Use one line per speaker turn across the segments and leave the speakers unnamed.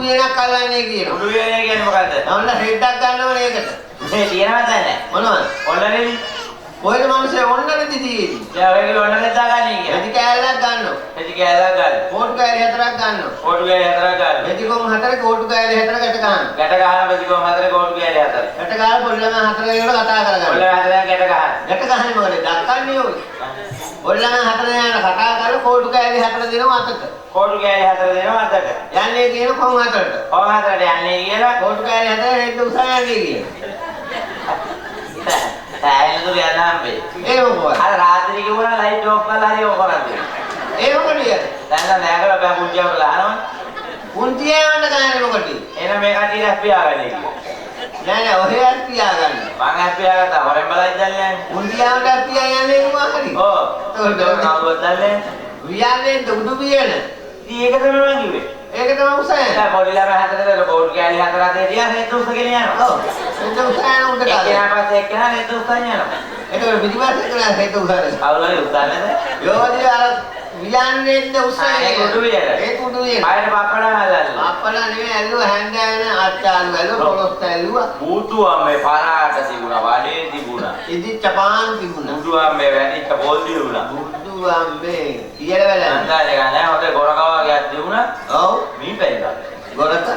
වියනක් අල්ලන්නේ කියනවා.
උඩු වියන කියන්නේ මොකද්ද?
ඔන්න රෙද්දක් ගන්න ඕනේ ඒකට.
මේ තියෙනවද නැහැ?
මොනවද?
ඔන්න රෙදි.
කොහෙද මිනිස්සේ ඔන්න රෙදි තියෙන්නේ?
දැන් ඔය කිව්ව ඔන්න රෙද්දා ගන්නේ කියලා.
රෙදි කෑල්ලක් ගන්නවා.
රෙදි කෑල්ලක් ගන්න.
කෝටු කෑලි හතරක් ගන්නවා.
කෝටු කෑලි හතරක් ගන්න.
රෙදි කොම් හතර කෝටු කෑලි හතර ගැට ගන්නවා.
ගැට ගහන රෙදි කොම් හතර කෝටු කෑලි හතර.
ගැට ගහලා පොඩි ළමයා හතර දෙනෙකුට කතා කරගන්න.
පොඩි ළමයා හතර දෙනා ගැට ගහන.
ගැට ගහන්නේ මොකද? දක්කන්නේ ඔය. පොඩි ළමයා හතර දෙනාට කතා කරලා කෝටු කෑලි හතර දෙනවා අතට.
කෝටු කෑලි හතර දෙනවා අතට.
යන්නේ කියන කොම් හතරට.
කොම් හතරට යන්නේ කියලා
කෝටු කෑලි හතර රෙද්ද උසා යන්නේ කියලා.
සෑහෙන දුර යන්න හම්බෙයි.
ඒ මොකද?
අර රාත්‍රී කිව්වනම් ලයිට් ඔෆ් කරලා හරි ඔෆ් කරන්නේ.
ඒ මොකද?
දැන් නම් නෑ කරලා බෑ පුංචි අම්මලා අහනවනේ.
පුංචි අයවන්න ගහන්නේ මොකටද?
එහෙනම් මේ කට්ටිය ඇස් පියාගන්නේ කියලා.
නෑ නෑ ඔහෙ ඇස් පියාගන්න.
මං ඇස් පියාගත්තා හොරෙන් බලයි දන්නේ නෑනේ.
පුංචි අයවන්ට ඇස් පියා යන්නේ කොහොම හරි.
ඔව්. ඒක කවුරුවත් දන්නේ නෑ.
වියන්නේ උඩු වියන.
ඉතින් ඒක තමයි මං කිව්වේ.
ඒක තමයි උසයන.
දැන් පොඩි ළමයා හතර දෙනා කෝටු කෑලි හතර අතේ තියා රෙද්ද උස්සගෙන යනවා.
ඔව්. රෙද්ද උස්සන උඩ කාලේ.
එක්කෙනා පස්සේ එක්කෙනා රෙද්ද උස්සන් යනවා.
එතකොට පිටිපස්සේ එක්කෙනා රෙද්ද උස්සන.
කවුරු හරි උස්සන්නේ නැහැ.
යෝධි අර වියන්නේ රෙද්ද උස්සන.
ඒක උඩු වියන.
ඒක උඩු වියන.
පයට පප්පඩම් අල්ලන්නේ.
පප්පඩම් නෙමෙයි ඇල්ලුවා හැන්දෑවෙන අච්චාලු ඇල්ලුවා පොළොස් ඇල්ලුවා.
බූතුවා මේ පරාට තිබුණා වඩේ තිබුණා.
ඉදිච්ච පාන් තිබුණා.
උඩුවා මේ වැටිච්ච පොල් තිබුණා.
උඩුවා මේ කියලා බලන්න.
අන්දාලේ ගන්න හොඳ ගොරක වගේක් තිබුණා.
ඔව්.
මී පැණි
ගොරක.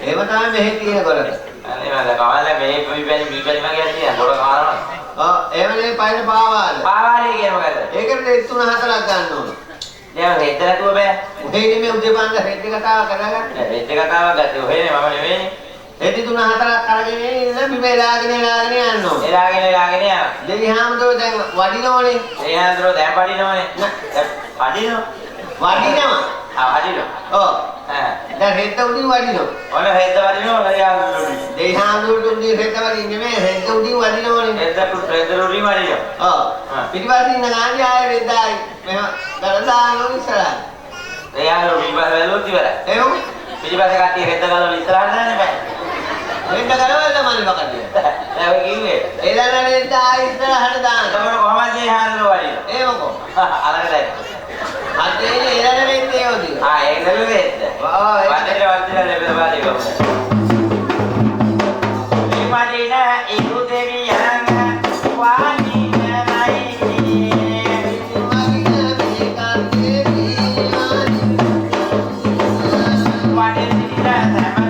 එහෙම තමයි මෙහෙ තියෙන ගොරක.
අනේ මම කවන්නේ මේ මී පැණි මී පැණි වගේක් තියෙන ගොරක කනවා.
ඔව් එහෙම නෙමෙයි පයින් පාවාල.
පාවාලේ කියන්නේ මොකද්ද?
ඒකට රෙදි තුන හතරක් ගන්න ඕන.
නෑ රෙද්ද නැතුව බෑ.
ඔහේ නෙමෙයි උදේ පාන්දර රෙද්ද කතාව කරගන්න.
නෑ රෙද්ද කතාවක් ගත්තේ ඔහේ නේ මම නෙමෙයිනේ.
රෙදි තුන හතරක් අරගෙන ඉන්න බිම එලාගෙන එලාගෙන යන්න ඕන.
එලාගෙන එලාගෙන යනවා.
දෙවි හාමුදුරුවෝ දැන් වඩිනවනේ.
දෙවි හාමුදුරුවෝ දැන් වඩිනවනේ. දැන් වඩිනව.
වඩිනවා.
ආ වඩිනවා.
ඔව්.
ඈ
දැන් රෙද්ද උඩින් වඩිනවා.
ඔන්න රෙද්ද වඩිනවා දෙවි හාමුදුරුවෝ උඩින්.
දෙවි හාමුදුරුවෝ උඩින් රෙද්ද වඩින්නේ නෙමෙයි රෙද්ද උඩින් වඩිනවනේ.
රෙද්ද උඩින් වඩිනවා.
ඔව්. පිටිපස්සේ ඉන්න ගාන්ධි ආයෙ රෙද්ද ආයි මෙහෙම ගලලා දානවා ඉස්සරහට.
දෙවි හාමුදුරුවෝ පිටිපස්ස බැලුවොත් ඉවරයි.
එහෙම
පිටිපස්සේ කට්ටිය රෙද්ද ගලවලා ඉස්සරහට දාන්නේ බෑ.
රෙද්ද ගලවලා මල්ලි බකටිය.
දැන් ඔය කිව්වේ.
එළන රෙද්ද ආයි ඉස්සරහට දාන්න.
එතකොට කොහමද මේ හාමුදුරුවෝ වඩින්නේ?
ඒ මොකෝ?
අලකට දැක්ක.
අතේ එළන රෙද්ද ඒවද?
ආ එළන රෙද්ද.
ඔව් ඒක.
වඩින වඩින ලැබෙන බාලේ කොහොමද? විමලින ඉරු දෙවියන් වානිනයි. වඩින සෑම